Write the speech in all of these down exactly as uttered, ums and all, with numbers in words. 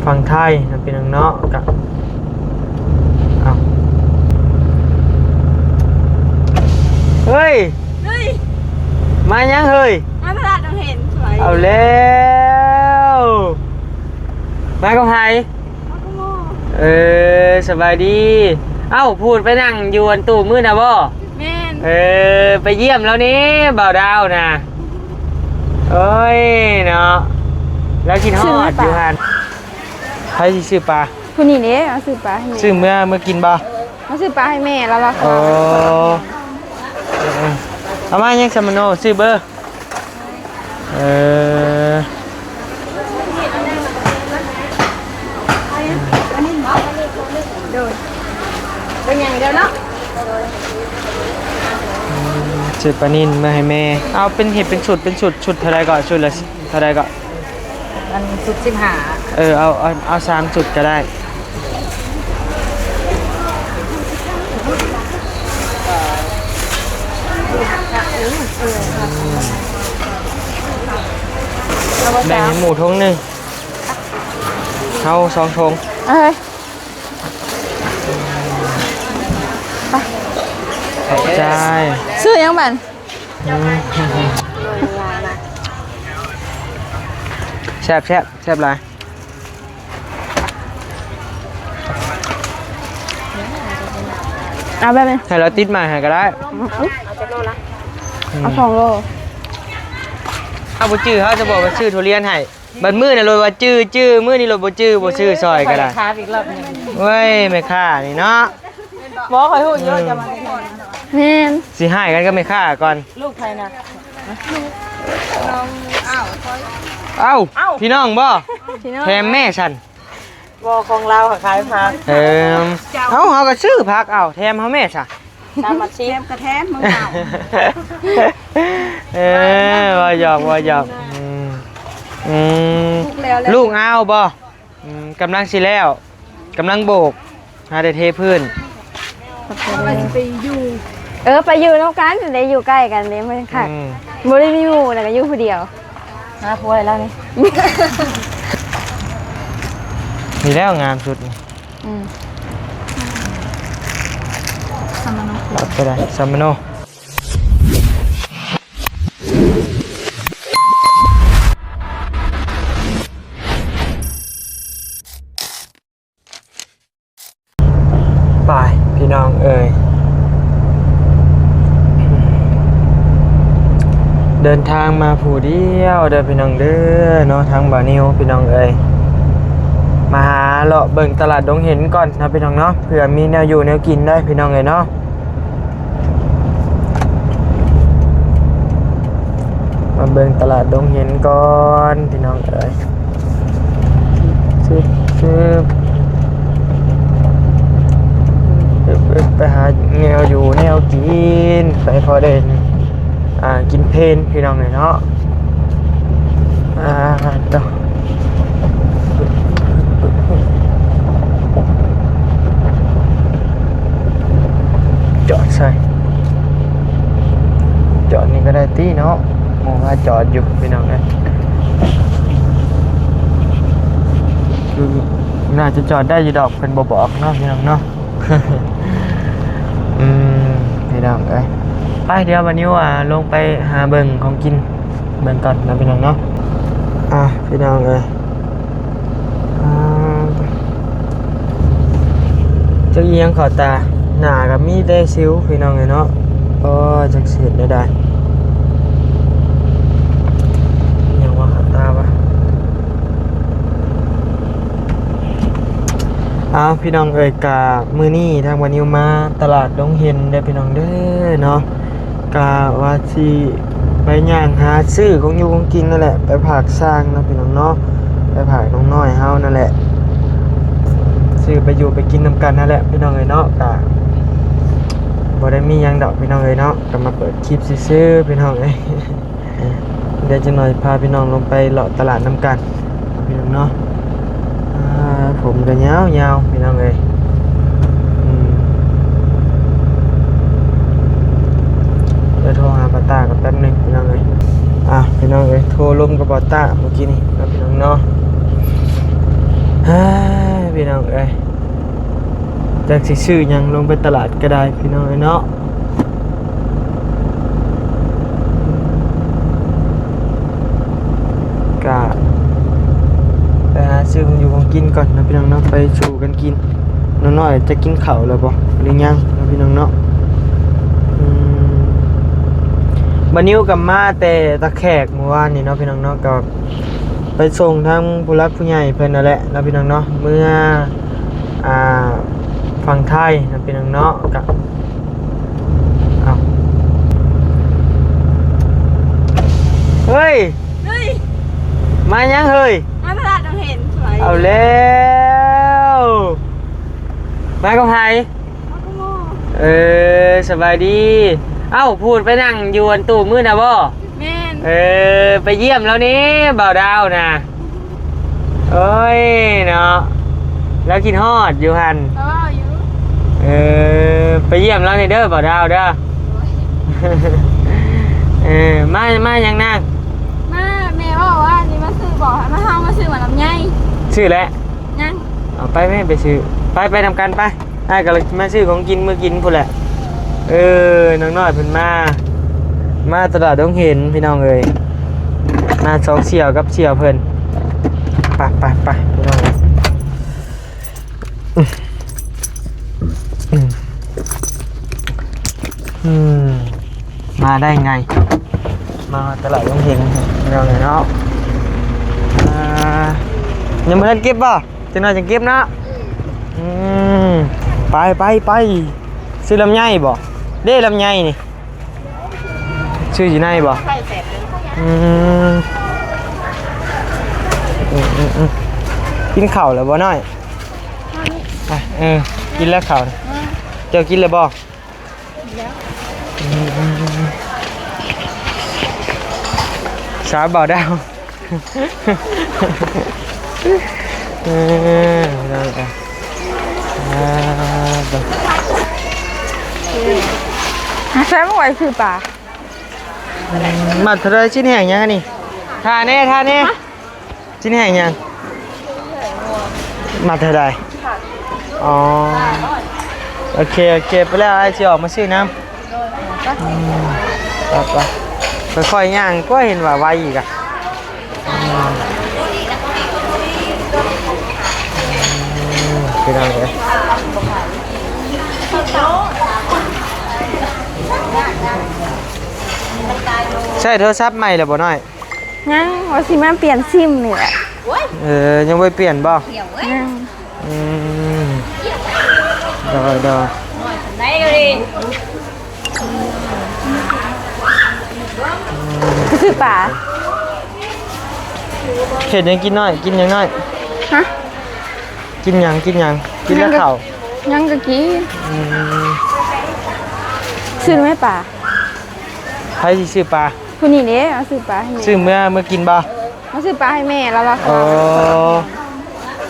ฝั่งไทยนะพี่น้องเนาะ กับ เอา เฮ้ย เฮ้ย มายังเฮ้ย มาตลาดดงเห็นสวย เอาแล้ว มากับไผ มากับหมู่ เออ สบายดี เอ้า พูดไปนั่งอยู่อันตู้มื้อน่ะบ่ แม่น เออ ไปเยี่ยมแล้วนี่ บ่าวดาวนะ โอ้ย เนาะ แล้วคิดฮอด ซื้อปลา อยู่หั่น ไผสิซื้อปลา ผู้นี้เด้ เอาซื้อปลาให้แม่ ซื้อเมื่อ เมื่อกินบ่ เอาซื้อปลาให้แม่ แล้วเราขอ อ๋อ เออ เอามายังสมโน ซื้อเบอร์ เออ โดย เป็นไงเด้อเนาะ ซื้อปลานิลมาให้แม่ เอาเป็นเห็ดเป็นชุด เป็นชุด ชุดเท่าใดก่อน ชุดละเท่าใดก่อน อันชุดสิบห้า เออ เอา เอา เอาสามชุดก็ได้ เอาบ่ แบ่งให้หมู่ถุงหนึ่ง เอาสองถุง เอ้ย ขอบใจ ซื้อยังบัน อืม แซ่บแซ่บแซ่บหลาย เอาแบบนี้ ให้เราติดใหม่ให้ก็ได้ เอาสองโล เอาบ่จื้อ เขาจะบอกว่าซื้อทุเรียนให้ บัดมื้อน่ะโลดว่าจื้อ จื้อ มื้อนี้โลดบ่จื้อ บ่ซื้อซอยก็ได้ ค้าอีกรอบหนึ่ง เว้ย แม่ค้านี่เนาะ บอกคอยฮู้อยู่ว่าจะมา แม่น สิให้กันกับแม่ค้าก่อน ลูกใครนะ เอ้า เอ้า พี่น้องบ่ พี่น้อง แถมแม่ฉัน บ่ของลาวขายผัก เออ เอ้า เฮาก็ซื้อผัก เอ้า แถมเฮาแม่ซะ สามอาชีพ แถมกระแถมมึงเอา เออ ว่าหยอก ว่าหยอก อืม อืม ลูกแล้ว ลูกเอาบ่ อืม กำลังสิแล้ว กำลังโบก หาได้เทพื้น ว่าสิไปอยู่ เออ ไปอยู่นำกัน ได้อยู่ใกล้กันเด้ มื้อค่ะ อืม บ่ได้มีหมู่ แล้วก็อยู่ผู้เดียว หาผัวให้แล้วนี่ มีแล้วงามสุดนี่ อืม สมโน ตัดไปเลย สมโน ไป พี่น้องเอ่ย เดินทางมาผู้เดียวเด้อพี่น้องเด้อเนาะ ทางบ่าวนิวพี่น้องเอ่ย มาหาเลาะเบิ่งตลาดดงเห็นก่อนนะพี่น้องเนาะ เผื่อมีแนวอยู่แนวกินได้พี่น้องเอ่ยเนาะ มาเบิ่งตลาดดงเห็นก่อนพี่น้องเอ่ย ชึบ ชึบ ชึบ ชึบ ไปหาแนวอยู่แนวกิน ไปพอได้ อ่า กินเพลนพี่น้องเอ่ยเนาะ อ่า ต่อ จอดใส่ จอดนี่ก็ได้ตี้เนาะ หมู่ว่าจอดอยู่พี่น้องเอ้ย คือน่าจะจอดได้อยู่ดอก เพิ่นบ่บอกเนาะพี่น้องเนาะ อืม พี่น้องเอ้ย ไป เดี๋ยววันนี้ว่าลงไปหาเบิ่งของกิน เบิ่งก่อนนะพี่น้องเนาะ อ่ะ พี่น้องเอ้ย อ่า จักอีหยังเข้าตา หน้าก็มีแต่สิวพี่น้องเอ้ยเนาะ โอ้ย จักสิเฮ็ดแนวใด อีหยังวะเข้าตาวะ เอาพี่น้องเอ้ย กะมื้อนี้ทางบ่าวนิวมาตลาดดงเห็นเด้อพี่น้องเด้อเนาะ กะว่าสิไปย่างหาซื้อของอยู่ของกินนั่นแหละ ไปฝากซ่างเนาะพี่น้องเนาะ ไปฝากน้องน้อยเฮานั่นแหละ ซื้อไปอยู่ไปกินนำกันนั่นแหละพี่น้องเอ้ยเนาะ กะบ่ได้มีหยังดอกพี่น้องเอ้ยเนาะ กะมาเปิดคลิปซื่อๆพี่น้องเอ้ย เดี๋ยวจักหน่อยพาพี่น้องลงไปเลาะตลาดนำกันพี่น้องเนาะ อ่า ผมก็ยาวๆพี่น้องเอ้ย อืม เดี๋ยวโทรหาป้าต้ากันแป๊บหนึ่งพี่น้องเอ้ย อ่ะพี่น้องเอ้ย โทรลมกับป้าต้าเมื่อกี้นี่นะพี่น้องเนาะ อ่า น้องเอ้ย จักสิซื้อหยังลงไปตลาดก็ได้พี่น้องเอ้ยเนาะ กะไปหาซื้อของอยู่ของกินก่อนนะพี่น้องเนาะ ไปสู่กันกิน น้องน้อยจะกินข้าวแล้วบ่ หรือยังนะพี่น้องเนาะ อืม บ่าวนิวกลับมาแต่ตาแขกเมื่อวานนี้เนาะพี่น้องเนาะ ก็ไปส่งทั้งผู้หลักผู้ใหญ่เพิ่นนั่นแหละเนาะพี่น้องเนาะ เมื่อ อ่า ฝั่งไทยนะพี่น้องเนาะ ก็ เอ้า เฮ้ย เฮ้ย มายังเฮ้ย มาตลาดดงเห็นสวย เอาแล้ว มากับไผ มากับหมู่ เออ สบายดี เอ้า พูดไปนั่งอยู่อันตู้มื้อน่ะบ่ แม่น เออ ไปเยี่ยมแล้วนี่ บ่าวดาวนะ โอ้ย เนาะ แล้วคิดฮอดอยู่หั่น เออ อยู่ เออ ไปเยี่ยมแล้วนี่เด้อ บ่าวดาวเด้อ โอ้ย เออ มา มาหยังนาง มา แม่บอกว่านี่มาซื้อ บอกให้มาเฮามาซื้อหมากลำไย ซื้อแล้ว ยัง เอาไปแม่ไปซื้อ ไป ไปนำกันไป อ้ายกำลังมาซื้อของกินมื้อกินพู้นแหละ เออ น้องน้อยเพิ่นมา มาตลาดดงเห็นพี่น้องเอ้ย มาสองเสี่ยวกับเสี่ยวเพิ่น ไปไปไปพี่น้องเอ้ย อืม อืม มาได้ไง มาตลาดดงเห็นพี่น้องเอ้ยเนาะ อ่า ยังบ่ทันเก็บบ่ จักหน่อยจั่งเก็บเนาะ อืม ไปไปไป ซื้อลำไยบ่ เด้ลำไยนี่ ซื้ออยู่ในบ่ อืม อืมอืมอืม กินข้าวแล้วบ่น้อย ไป เออ กินแล้วข้าวน่ะ เจ้ากินแล้วบ่ อืมอืมอืม สาวบ่าวดาว เออ นั่นแหละ อ่า ใช้มาไหวคือป่า อืม มัดเท่าไรชิ้นแห้งยังอันนี้ ทาแน่ ทาแน่ ฮะ ชิ้นแห้งยัง มัดเท่าใด อ๋อ โอเค โอเค ไปแล้ว อ้ายสิออกมาซื้อน้ำ อืม ไปไป ค่อยๆย่าง ก็เห็นว่าไวอีกอะอืม อืม พี่น้องเอ้ย ใช้โทรศัพท์ใหม่แล้วบ่น้อย ยัง ว่าสิมาเปลี่ยนซิมนี่แหละ เออ ยังบ่เปลี่ยนบ่ ยัง อืม โดย โดย ไปซื้อปลา เฮ็ดหยังกินน้อย กินหยังน้อย ฮะ กินหยัง กินหยัง กินแล้วข้าว ยังก็กิน อืม ซื้อไหมปลา ไผสิซื้อปลา ผู้นี้เด้ เอาซื้อปลาให้แม่ ซื้อเมื่อ เมื่อกินบ่ เอาซื้อปลาให้แม่แล้วล่ะค่ะ โอ้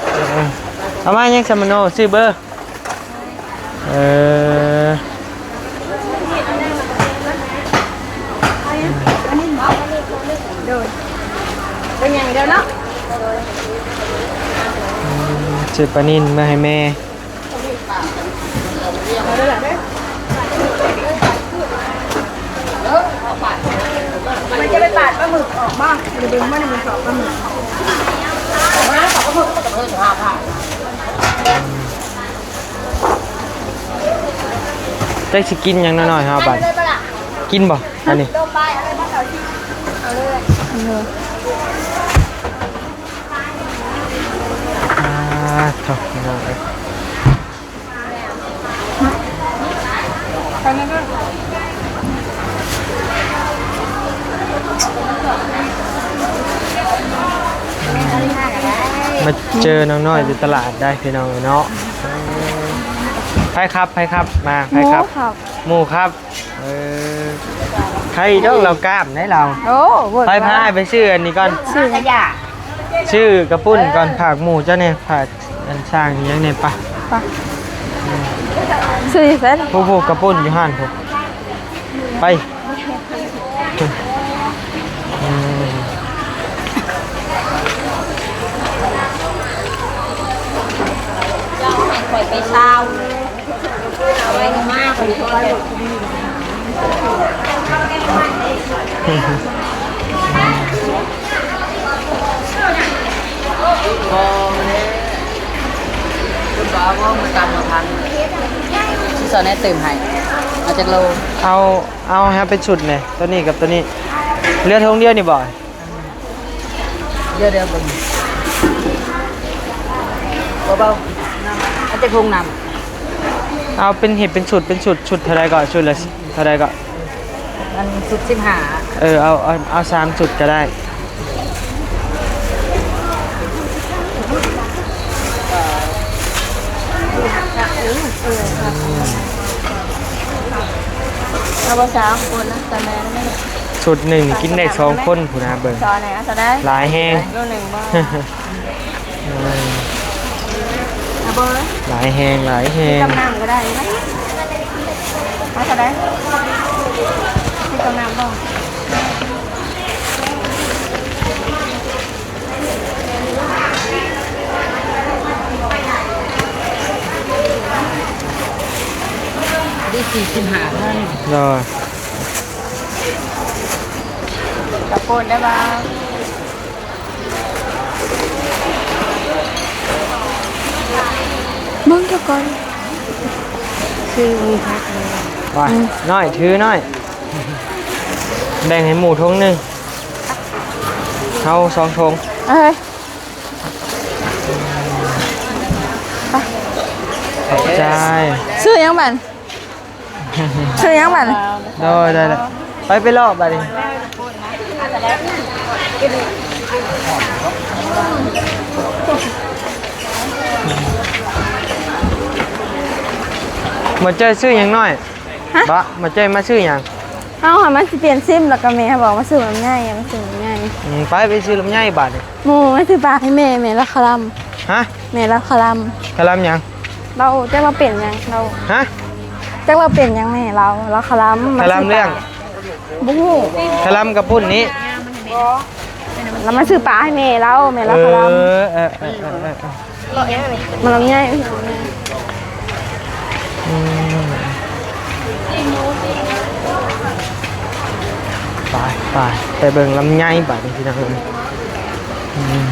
เออ เอามายัง สามโน ซื้อเบอร์ เออ โดย เป็นอย่างเดียวเนาะ อืม ซื้อปลานิ่นมาให้แม่ มันจะไปปาดปลาหมึกออกบ้าง หรือเป็นมันเป็นสองปลาหมึก จักสิกินหยังน้อยๆ เฮาบัด กินบ่ อันนี้ อ่า โถ่ พี่น้องเอ้ย มาเจอน้องน้อยอยู่ตลาดได้พี่น้องเนาะ ไปครับ ไปครับ มา ไปครับ หมู่ครับ หมู่ครับ เออ ใครต้องเรากล้ามได้เรา โอ้ เวิร์ก ไป พาไปซื้ออันนี้ก่อน ซื้อ ซื้อกระปุ้นก่อน ฝากหมู่เจ้าเนี่ย ฝากอันช่างอีหยังเนี่ย ไป ไป ซื้ออยู่ไส ผู้ผู้กระปุ้นอยู่หั่นผู้ ไป อืม เศร้าเอาไว้มากกว่านี้ บ่เลย คุณบอกว่ามันตามมาทัน ที่สอนให้ตื่มให้ เอาจากโล เอา เอาให้เป็นชุดเลย ตัวนี้กับตัวนี้ เหลือถุงเดียวนี่บ่ เดี๋ยวเดี๋ยวเบิ่ง เบาๆ น้ำ เอาจากโครงน้ำ เอาเป็นเห็ดเป็นชุด เป็นชุด ชุดเท่าไรก็ ชุดละเท่าไรก็ มันชุดสิบห้า เออ เอา เอา เอาสามชุดก็ได้ เอาบ่สามคนนะ แต่แม่ไม่ได้ ชุดหนึ่งนี่กินได้สองคนพู้นนะเบิ่ง ซอยไหนเอาซะได้ หลายแฮง โลหนึ่งบ่ อืม เอาบ่ หลายแฮง หลายแฮง กับน้ำก็ได้ไหม เอาซะได้ มีกับน้ำบ่ ได้สี่สิบห้าพัน รอ ตะโกนได้บ่ มึงเดี๋ยวก่อน ซื้อมีพักเลย ไป อืม น้อย ถือน้อย แบ่งให้หมู่ถุงหนึ่ง เอาสองถุง เอ้ย ไป ขอบใจ ซื้อยังบัน ซื้อยังบัน ได้ ได้ ได้ ไป ไปเลาะบัดนี้ มาเจอซื้อหยังน้อย ฮะ บะ มาเจอมาซื้อหยัง เฮาหามันสิเปลี่ยนซิม แล้วก็แม่บอกมาซื้อลำไย มาซื้อลำไย อืม ไป ไปซื้อลำไยบัดนี้ หมู่มาซื้อปลาให้แม่ แม่ลาวคาร่ำ ฮะ แม่ลาวคาร่ำ คาร่ำหยัง เราจักเราเป็นหยัง เรา ฮะ จักเราเป็นหยังแม่ เรา ลาวคาร่ำ มา คาร่ำเรื่อง บ่ฮู้ คาร่ำกับปุ้นนี้ แล้วมาซื้อปลาให้แม่เรา แม่ลาวคาร่ำ เออ เออ เออ เออ เออ มันลำไย อืม ไป ไป ไปเบิ่งลำไยบัดนี้พี่น้องเอ้ย อืม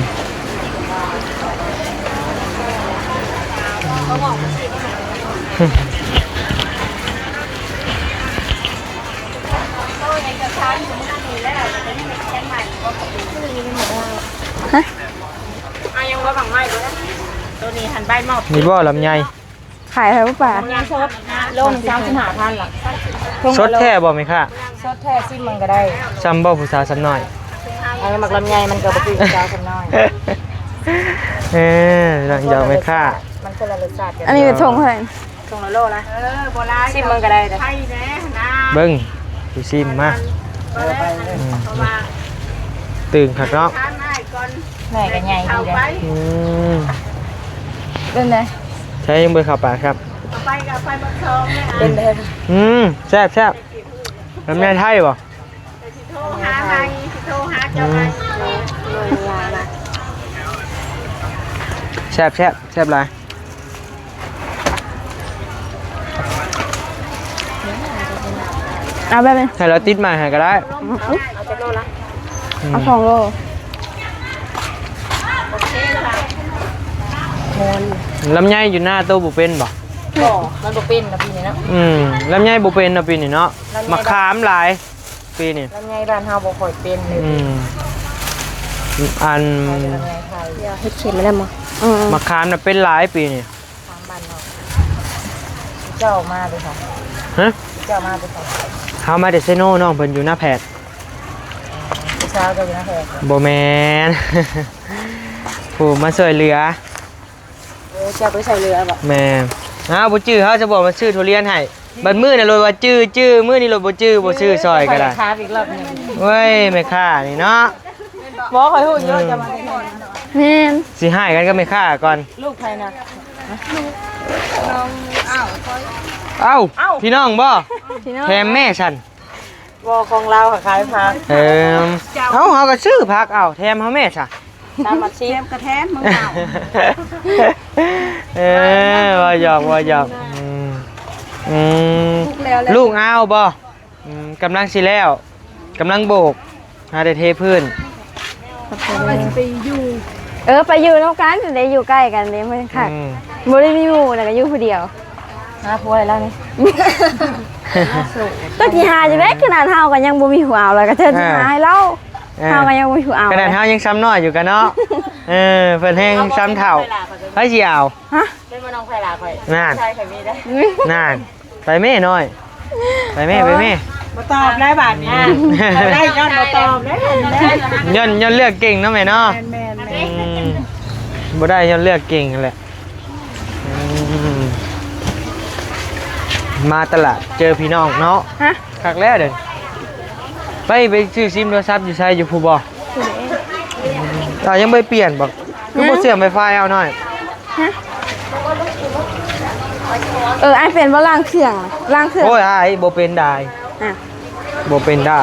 ฮะ เอายังว่าบังไม้บ่ได้ ตัวนี้หันใบมอบ มีบ่ลำไย ขายเท่าไหร่ป้า ลำไยสด โลหนึ่งสามสิบห้าพันล่ะ สดแท้บ่แม่ค้า สดแท้ซิมมันก็ได้ ซ้ำบ่ผู้สาวซ้ำน้อย เอาหมากลำไยมันก็บ่คือผู้สาวซ้ำน้อย เออ น้องยอมแม่ค้า มันคนละรสชาติกัน อันนี้เป็นทงเท่าไหร่ ทงละโลนะ เออ โบราณ ซิมมันก็ได้เด้อ ไทยแน่นะ เบิ่ง สิซิมมา เออ อืม เพราะว่า ตื่นคักเนาะ ทานให้ก่อน แม่ก็ใหญ่ดีเด้อ เข้าไป อืม เป็นไง ใช้ยังบ่เข้าปากครับ เอาไปก็เอาไปบักซองเนี่ย เป็นไง อืม แซ่บ แซ่บ ลำไยไทยบ่ สิโทรหาใหม่ สิโทรหาเจ้าใหม่ แซ่บ แซ่บ แซ่บหลาย เอาแบบนี้ ให้เราติดใหม่ให้ก็ได้ เอาจักโลละ อืม เอาสองโล ลำไยอยู่หน้าตู้บ่เป็นบ่ บ่ มันบ่เป็นนะปีนี้เนาะ อืม ลำไยบ่เป็นนะปีนี้เนาะ ลำไย มะขามหลาย ปีนี้ ลำไยบ้านเฮาบ่ค่อยเป็นเลย อืม อัน ลำไยไทย เดี๋ยวเฮ็ดเข็มมาแล้วมั้ง อืม มะขามน่ะเป็นหลายปีนี้ ทางบ้านเฮา เจ้ามาเลยค่ะ ฮะ เจ้ามาเลยค่ะ เฮามาแต่เซโน น้องเพิ่นอยู่นาแพด ผู้สาวเจ้าอยู่นาแพด บ่แม่น ผู้มาช่วยเหลือ โอ้ เจ้าไปใส่เรือบ่ แม่น อ้าว บ่จื้อ เฮาจะบอกมาซื้อทุเรียนให้ บัดมื้อน่ะโลดว่าจื้อ จื้อ มื้อนี้โลดบ่จื้อ บ่ซื้อซอยก็ได้ ข้อยถามอีกรอบหนึ่ง เว้ย แม่ค้านี่เนาะ บ่ ข้อยฮู้อยู่ว่าจะมาแต่ก่อน แม่น สิฮ้ายกันกับแม่ค้าก่อน ลูกใครนะ เอ้า เอ้า พี่น้องบ่ พี่น้อง แถมแม่ฉัน บ่ ของลาวขายผัก เออ เอ้า เฮาก็ซื้อผัก เอ้า แถมเฮาแม่ซะ สามอาทิตย์ แถมกระแถมมึงเอา เออ ว่าหยอก ว่าหยอก อืม อืม ลูกแล้วแล้ว ลูกเอาบ่ อืม กำลังสิแล้ว กำลังโบก หาแต่เทพื้น ว่าสิไปอยู่ เออ ไปอยู่นำกัน จะได้อยู่ใกล้กันเด้ มันคัก อืม บ่ได้มีหมู่ แล้วก็อยู่ผู้เดียว หาผัวให้แล้วนี่ จักสิหาจั่งใด ขนาดเฮาก็ยังบ่มีผู้เอา แล้วก็เธอสิหาให้เรา เออ เฮาก็ยังบ่มีผู้เอา ขนาดเฮายังซ้ำน้อยอยู่กันเนาะ เออ เพิ่นแฮงซ้ำเฒ่า ไผสิเอา ฮะ เป็นบ่น้องไผล่ะข่อย นั่น ใช่ข่อยมีได้ นั่น ไปแม่น้อย ไปแม่ ไปแม่ บ่ตอบแล้วบาดนี้ ได้ย้อนบ่ตอบแล้ว ย้อน ย้อนเลือกเก่งเนาะแม่เนาะ แม่นๆๆ อืม บ่ได้ย้อนเลือกเก่งนั่นแหละ อืม มาตลาดเจอพี่น้องเนาะ ฮะ คักแล้วเด้อ ไป ไปซื้อซิมโทรศัพท์อยู่ไส อยู่ผู้บ่ ผู้ใด อ้าว ยังบ่เปลี่ยนบ่ คือบ่ ฮะ เชื่อมไวไฟเอาหน่อย ฮะ เออ อ้ายเป็นบ่ล้างเครื่อง ล้างเครื่อง โอ้ย อ้ายบ่เป็นได้ อ่ะ บ่เป็นได้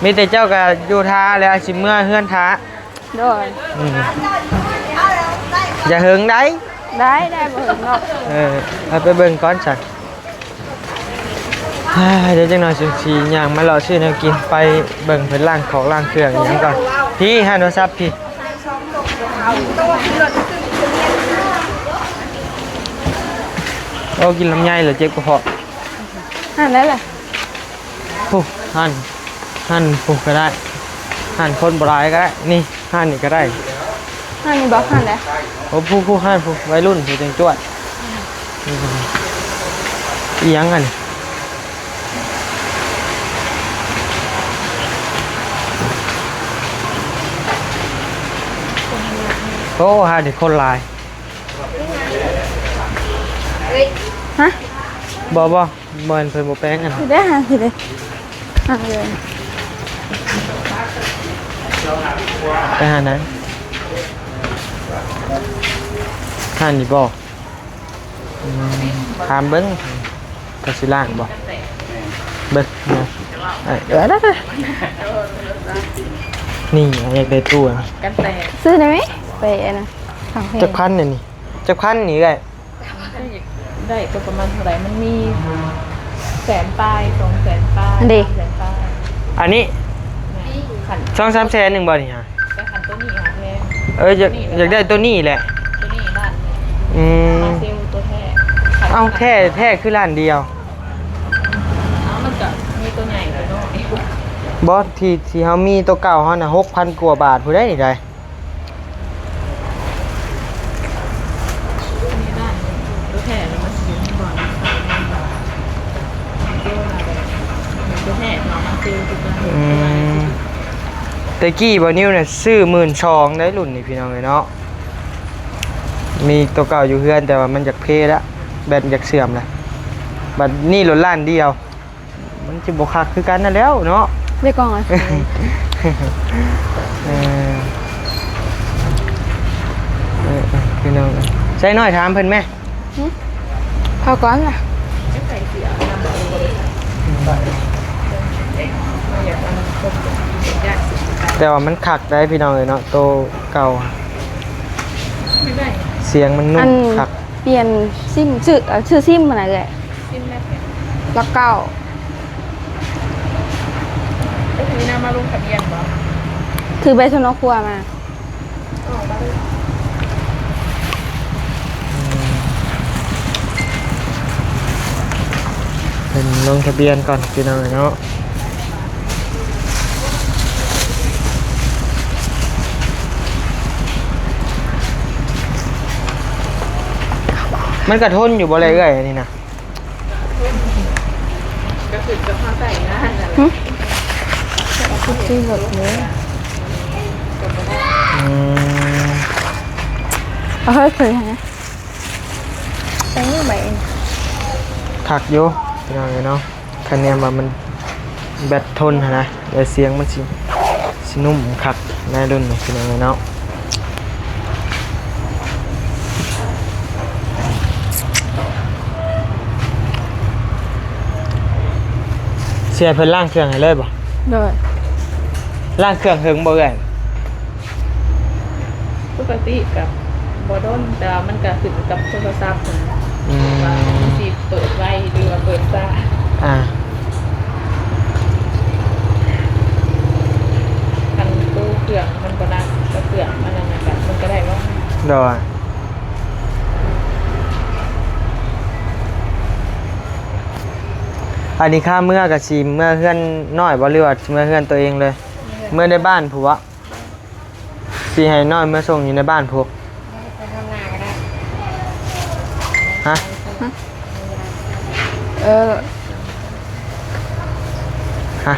มีแต่เจ้าก็อยู่ท่าแล้ว สิเมือเฮือนท่า โดย อืม อย่าเหิงได้ ได้ ได้ บ่เหิงเนาะ เออ เอาไปเบิ่งก่อนซะ เดี๋ยวจักหน่อยสิ สิย่างมาเลาะซื้อแนวกิน ไปเบิ่งเพิ่นล้างของล้างเครื่องอิหยังก่อน พี่ หาโทรศัพท์พี่ โอ้ กินลำไยเหรอ เจ็บกระเพาะ หั่นได้เลย ผู้หั่น หั่นผู้ก็ได้ หั่นคนบ่หลายก็ได้ นี่ หั่นนี่ก็ได้ หั่นนี่บ่ หั่นได้ โอ้ ผู้ ผู้หั่นผู้ วัยรุ่นผู้จั่งจ้วด อืม อีหยังอันนี้ โอ้ หั่นนี่คนหลาย ฮะ บ่ บ่ บ่แม่นเพิ่นบ่แปลงอัน สิได้หาสิได้ หาเลย ไปหาไหน หานี่บ่ อืม ถามเบิ่ง ก็สิล้างบ่ เบิ่งนะ เอ้ย เดี๋ยวนะ นี่ อยากได้ตู้อะ กันแตก ซื้อได้ไหม ไปอันนั้น จักพันเนี่ยนี่ จักพันนี่เอ้ย ได้ตัวประมาณเท่าไหร่ มันมีแสนปลาย สองแสนปลาย อันเด สามแสนปลาย อันนี้ ขัน สองสามแสนหนึ่งบ่นี่ฮะ แต่ขันตัวนี้หาแพง เออ อยาก ตัวนี้ อยากได้ตัวนี้แหละ ตัวนี้ล้านหนึ่ง อืม มาเซลล์ตัวแท้ เอาแท้ แท้คือล้านเดียว เอามันก็มีตัวใหญ่ตัวน้อย บ่ ที่ ที่เฮามีตัวเก่าเฮาน่ะ หกพันกว่าบาทผู้ใดนี่ได้ ตัวแท้แล้วมันสิอยู่ที่บ่อนขายงานบ่อน ตัวแท้เนาะ มันคือตัว อืม แต่กี้บ่าวนิวเนี่ยซื้อหมื่นสองได้รุ่นนี้พี่น้องเอ้ยเนาะ มีตัวเก่าอยู่เฮือนแต่ว่ามันอยากเพละ แบตอยากเสื่อมละ บัดนี้ลดล้านเดียว มันสิบ่คักคือกันนั่นแหล้วเนาะ เรียกกองอ่ะ เออ เออ เออ พี่น้อง ใส่น้อยถามเพิ่นแม่ หึ เขาก่อนล่ะ แต่ว่ามันคักได้พี่น้องเอ้ยเนาะ โตเก่า เสียงมันนุ่ม อัน คัก เปลี่ยนซิม ชื่อ เอ่อ ชื่อซิมมันอะไร ซิมแรกเนี่ย แล้วเก้า ก็คือน้ำมาลงทะเบียนบ่ คือใบสนครัวมา ออกมาเลย เป็นลงทะเบียนก่อนพี่น้องเนาะ มันกระทนอยู่บ่เลยเอ้ยอันนี้นะ ก็คือจะพาใส่งานนะ หึ เอาคุกกี้หมดเลย อืม เอาให้เคยฮะ ใส่มือใหม่เอง คักอยู่พี่น้องเนาะ คะแนนว่ามันแบตทนหั้นนะ แต่เสียงมันสิ สินุ่มคักในรุ่นนี้พี่น้องเนาะ เสียเพิ่นล้างเครื่องให้เลยบ่ โดย ล้างเครื่องเฮิงบ่เอื้อย ปกติกับ บ่โดน แต่ว่ามันก็ขึ้นกับโทรศัพท์นั่น อืม ว่ามันสิเปิดไวหรือว่าเปิดช้า อ่า คันตู้เครื่องมันบ่หนัก ก็เครื่องมันนั่นน่ะ ก็มันก็ได้ว่า โดย อันนี้ค่าเมือก็สิเมือเฮือนน้อยบ่ หรือว่าเมือเฮือนตัวเองเลย เมือในบ้านพู้นบ่ สิให้น้อยเมือส่งอยู่ในบ้านพู้น ไปทำนาก็ได้ ฮะ เออ ฮะ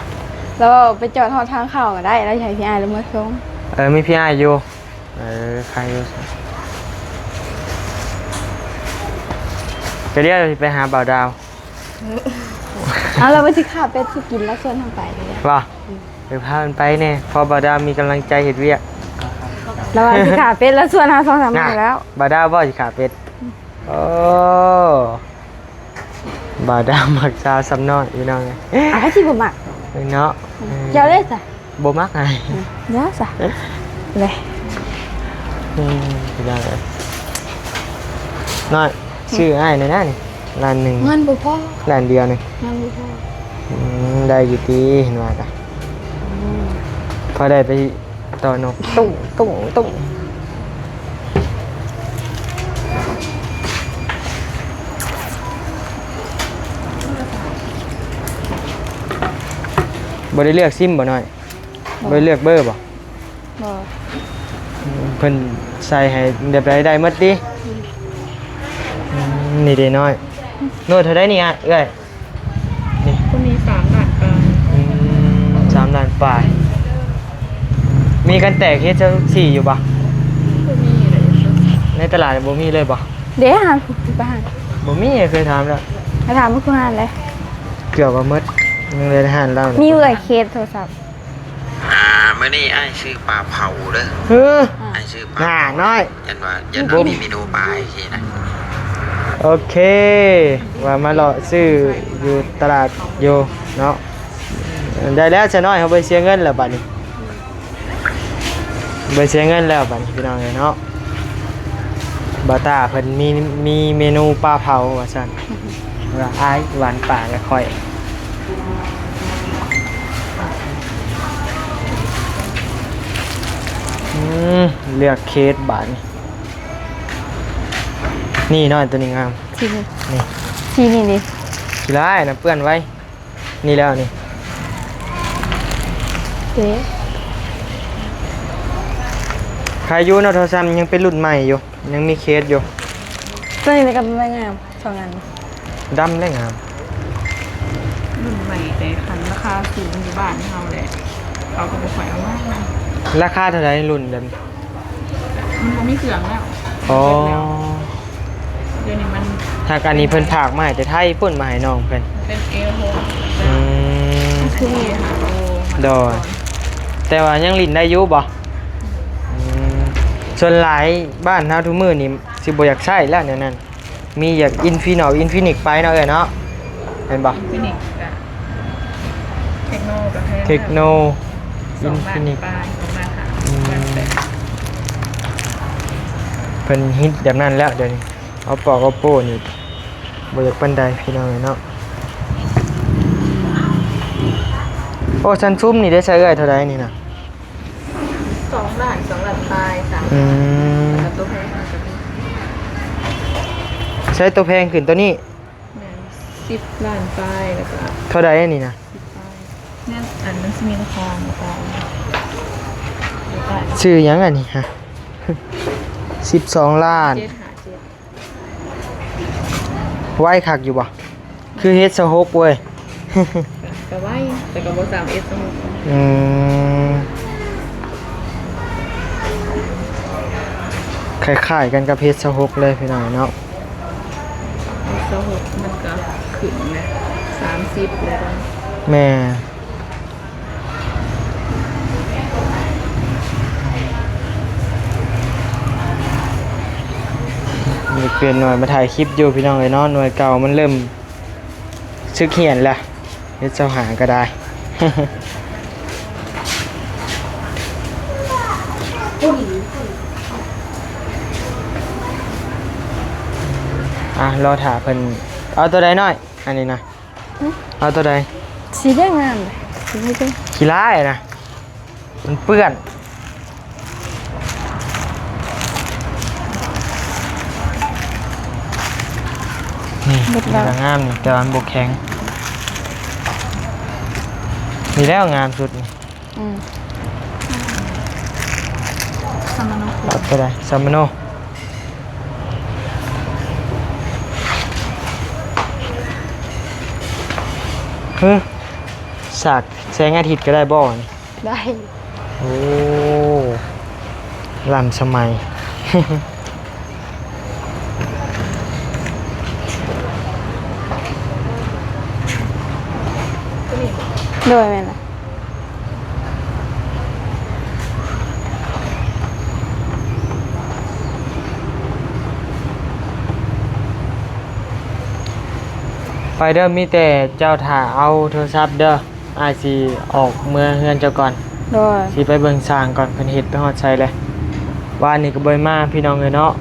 แล้วไปจอดฮอดทางเข้าก็ได้ แล้วให้พี่อ้ายลงมาส่ง เออ มีพี่อ้ายอยู่ เออ ใครอยู่ ก็เดี๋ยวไปหาบ่าวดาว เอา แล้วว่าสิฆ่าเป็ดสิกิน แล้วชวนเฮาไปเลย บ่ เดี๋ยวพามันไปแน่ พอบ่าวดาวมีกำลังใจเฮ็ดเวียก แล้วว่าสิฆ่าเป็ด แล้วชวนเฮาสองสามมื้อแล้ว บ่าวดาวบ่สิฆ่าเป็ด โอ้ บ่าวดาวมักสาวซ้ำน้อยพี่น้องเอ้ย อ่ะ ใครสิบ่มัก เนาะ เจ้าเด้อจ้ะ บ่มักอ้าย อืม เดี๋ยวซะ เลย อืม พี่น้องเอ้ย น้อย ซื้ออ้ายหน่อยนะนี่ ล้านหนึ่ง เงินบ่พอ ล้านเดียวนี่ เงินบ่พอ อืม ได้อยู่ติ เห็นว่ากะ อืม พอได้ไปต่อนก ตุ้ง ตุ้ง ตุ้ง บ่ได้เลือกซิมบ่น้อย บ่ บ่ได้เลือกเบอร์บ่ บ่ เพิ่นใส่ให้แบบใดได้หมดติ อืม อืม นี่เด้น้อย โน้ตเท่าใดนี่อะเอื้อย นี่ ตัวนี้สามล้านปลาย อืม สามล้านปลาย มีกันแตกเฮ็ดจักสี่อยู่บ่ บ่มีเลย ในตลาดบ่มีเลยบ่ เด้หาผู้ไปหา บ่มี เคยถามแล้ว ไปถามผู้หาเลย เกือบว่าหมด ยังเหลือแต่หาร้านเดียว มีเอื้อยเคสโทรศัพท์ อ่า มื้อนี้อ้ายซื้อปลาเผาเด้อ เฮ้อ อ้ายซื้อปลา หน้าน้อย ยันว่า ยันว่ามีเมนูปลาให้กินนะ โอเค ว่ามาเลาะซื้ออยู่ตลาดอยู่เนาะ ได้แล้วซะน้อย เฮาบ่เสียเงินแล้วบัดนี้ บ่เสียเงินแล้วบัดนี้พี่น้องเอ้ยเนาะ บ่าวตาเพิ่นมี มีเมนูปลาเผาว่าซั่น ว่าอ้ายหวานปลากับข้อย อืม เลือกเคสบาดนี้ นี่น้อยตัวนี้งาม สีนี้ นี่ สีนี้ดิ ขี้ร้ายนะ เปื้อนไว้ นี่แล้วนี่ เจ๊ ใครอยู่เนาะ โทรศัพท์ยังเป็นรุ่นใหม่อยู่ ยังมีเคสอยู่ ตัวนี้ก็ไม่งาม สองอัน ดำและงาม รุ่นใหม่แต่คันราคาสูงอยู่บ้านเฮาแหละ เขาก็บ่ค่อยเอามา ราคาเท่าใดรุ่นแบบนี้ มันบ่มีเครื่องแล้ว อ๋อ เดี๋ยวนี้มัน หากอันนี้เพิ่นฝากมาให้แต่ไทย เพิ่นมาให้น้องเพิ่น เป็น เอหก อืม อันนี้ ห้าโล โดย แต่ว่ายังหลิ้นได้อยู่บ่ อืม ส่วนหลายบ้านเฮาทุกมื้อนี่สิบ่อยากใช้แล้วแนวนั้น มีอยาก Infinix Infinix ไปเนาะเอ้ยเนาะ เห็นบ่ Infinix กะ Tecno กะแพง Tecno สองล้าน Infinix ปลาย สองล้านห้า อืม ล้านแปด เพิ่นฮิตแบบนั้นแล้วเดี๋ยวนี้ Oppo Oppo นี่บ่อยากปานใดพี่น้องเอ้ยเนาะ โอ้ Samsung นี่ได้ใช้เอ้ยเท่าใดนี่นะ สองล้าน สองล้านปลาย สาม อืม แล้วก็ตัวแพงมันก็มี ใช้ตัวแพงขึ้นตัวนี้ แม่น สิบล้านปลาย แล้วก็ เท่าใดอันนี้นะ สิบปลาย เนี่ย อันนั้นสิมีราคามาตาม ชื่อหยังอันนี้ฮะ สิบสองล้าน เจ็ดห้าเจ็ด ไวคักอยู่บ่ คือ เอช สิบหก เว้ย ก็ไว แต่ก็บ่สาม เอช สิบหก อืม คล้ายๆกันกับ เอช สิบหก เลยพี่น้องเนาะ เอช สิบหก มันก็ขึ้นนะ สามสิบ แล้ว แม่ นี่เปลี่ยนหน่วยมาถ่ายคลิปอยู่พี่น้องเอ้ยเนาะ หน่วยเก่ามันเริ่มสึกเหี่ยนละ เฮ็ดเจ้าหาก็ได้ ผู้หญิง อ่ะ รอถ่าเพิ่น เอาตัวใดน้อย อันนี้นะ หึ เอาตัวใด สีแดงงามเลย สีแดง ขี้ร้ายนะ มันเปื้อน นี่ เบิดแล้ว นี่ก็งามนี่ แต่ว่ามันบ่แข็ง นี่แล้วงามสุดนี่ อืม ซามาโน เอาตัวใด ซามาโน เฮ้ย สากแสงอาทิตย์ก็ได้บ่นี่ ได้ โอ้ ล้ำสมัย โดยแม่นล่ะ ไปเด้อ มีแต่เจ้าถ่าเอาโทรศัพท์เด้อ อ้ายสิออกเมือเฮือนเจ้าก่อน โดย สิไปเบิ่งช่างก่อน เพิ่นเฮ็ดไปฮอดไสแล้ว วานนี้ก็บ่ได้มาพี่น้องเอ้ยเนาะ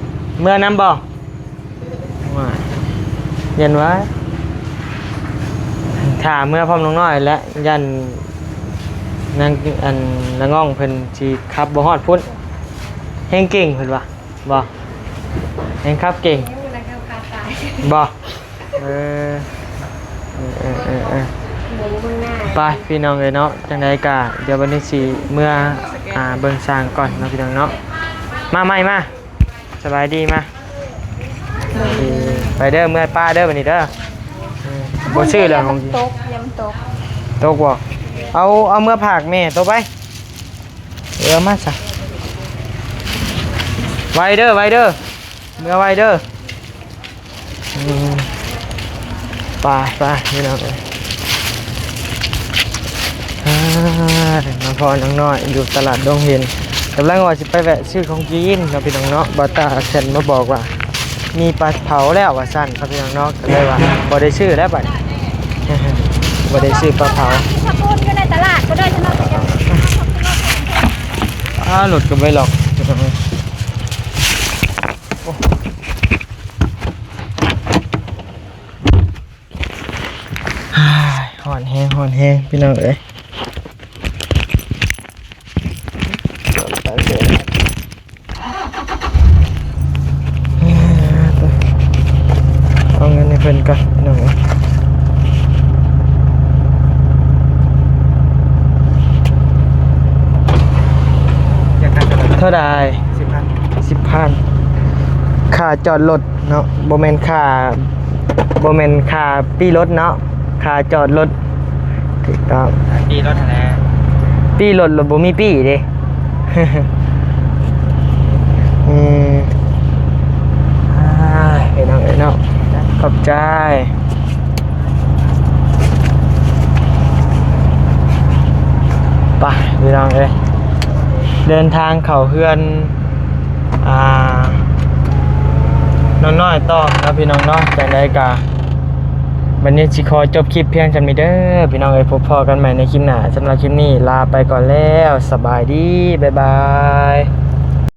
เมือนำบ่ ว้าย เย็นวะ ถ่าเมือพร้อมน้องน้อยและ ย่านนาง อัน นางง่องเพิ่นสิขับบ่ฮอดพุ้น แฮงเก่งเพิ่นว่า บ่ แฮงขับเก่ง บ่ เออ เออ เออ เออ เออ ไปพี่น้องเอ้ยเนาะ จังใดกะ เดี๋ยววันนี้สิเมือ อ่า เบิ่งช่างก่อนเนาะพี่น้องเนาะ มาใหม่มา สบายดีมา เออ ไปเด้อ เมือป้าเด้อวันนี้เด้อ เออ บ่ซื้อแล้วของกิน ตก ยังตก ตกบ่ เอา เอาเมือผากแม่โตไป เออ มาซะ ไวเด้อ ไวเด้อ เมือไวเด้อ อืม ไป ไป พี่น้องเอ้ย อ่า มาพ้อน้องน้อยอยู่ตลาดดงเห็น กำลังว่าสิไปแวะซื้อของกินเนาะพี่น้องเนาะ บ่าวตาเซ็นมาบอกว่า มีปลาเผาแล้วว่าซั่นครับพี่น้องเนาะ ก็เลยว่าบ่ได้ซื้อแล้วบัดนี้ บ่ได้ซื้อปลาเผา ซื้อข้าวปุ้นอยู่ในตลาดก็ได้ ฉันเอาไปกิน อ้า รถก็บ่ได้ล็อก โอ้ ฮ้อนแฮง ฮ้อนแฮง พี่น้องเอ้ย เอาเงินให้เพิ่นก่อนพี่น้องเอ้ย เท่าใด สิบพัน สิบพัน ค่าจอดรถเนาะ บ่แม่นค่า บ่แม่นค่าปี้รถเนาะ ค่าจอดรถ ถูกต้อง ปี้รถหั้นแหละ ปี้รถ รถบ่มีปี้เด้ อืม อ่า พี่น้องเอ้ยเนาะ ขอบใจ ไป พี่น้องเอ้ย เดินทางเข้าเฮือน อ่า น้องน้อยต่อเนาะพี่น้องเนาะ จังใดกะ บัดนี้สิขอจบคลิปเพียงส่ำนี้เด้อ พี่น้องเอ้ย พบพ้อกันใหม่ในคลิปหน้า สำหรับคลิปนี้ลาไปก่อนแล้ว สบายดี บ๊ายบาย